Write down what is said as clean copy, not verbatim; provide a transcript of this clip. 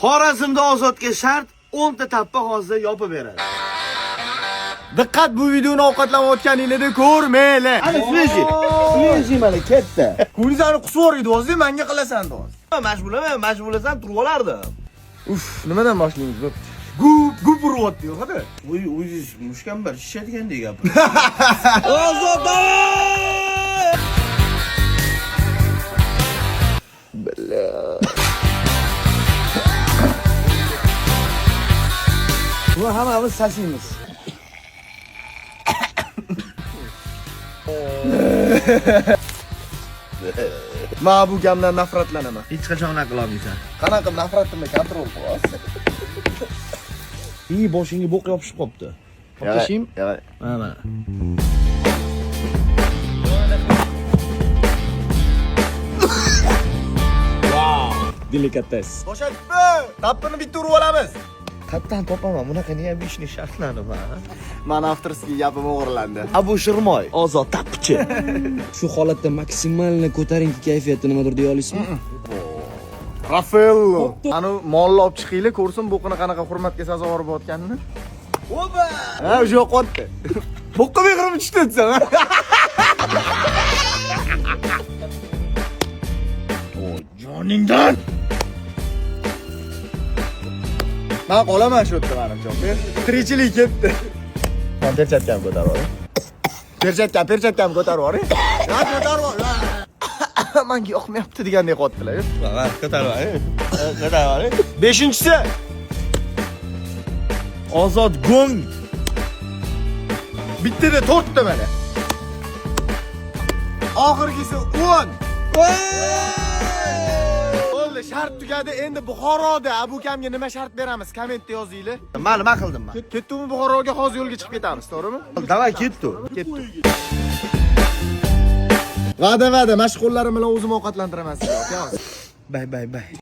Xorazmda Ozodga shart 10 ta tappa hozir yopib beradi. Diqqat, bu videoni ovqatlanayotganinglarda ko'rmanglar. Ana свежий. Свежий mana katta. Ko'ngillarni qusib yubordi, hozir menga qilasan hozir. Majburlama, majburlasam turib olardim. Uf, nimadan boshlaymiz? Bo'pti. Gup gup uryapti, yo'q-da. Uy, o'zingiz mushkambar shishadigandek gapir. Ozod! Buni hammamiz sasiymiz. Men bu gamdan nafratlanaman. Hech qachon unaqa qilolmaysan. Qanaqa qilib nafratimni kontrol qilyapsiz? İyi, boshingga bo'q yopishib qolibdi. Olib tashlaymi? Mana mana. Delikates. Bo'shatdi. Tappini bitta urib olamiz. Qayerdan topaman bunaqa необычный shartlarni man? Mani avtorskiy gapim o'g'irlandi. Abu Shirmoy, Ozod tappichi. Shu holatda maksimalni ko'tarinki kayfiyatda nimadir deya olasizmi? Rafaello. Anu molni olib chiqinglar, ko'rsin bo'qini qanaqa hurmatga sazovor bo'layotganini. Oba! Ha, o'sha yo'qotdi. Bo'qqa mehrim tushdi desam. Joningdan! Men qolaman shu yerda manimcha. Tirikchilik ketdi. Men perchatkamni ko'tarib yuboring. Perchatkam, perchatkamni ko'tarib yuboring. Ha, ko'tarib yubor. Menga yoqmayapti degandek qilyaptilar. Mana ko'tarib oling. Ko'tarib oling. Beshinchisi. Ozod gong. Bittada to'rtta mana. Oxirgisi 10. Bo'ldi, shart tugadi. Endi Buxoroda Abu Kamga nima shart beramiz? Kommentda yozinglar. Man nima qildim man? Ketdikmi Buxoroga? Hozir yo'lga chiqib ketamiz, to'g'rimi? Давай ketdi. Ketdik. Va'da, va'da, mashg'ullarim bilan o'zim ovqatlantiraman sizni, aka. Bay bay bay.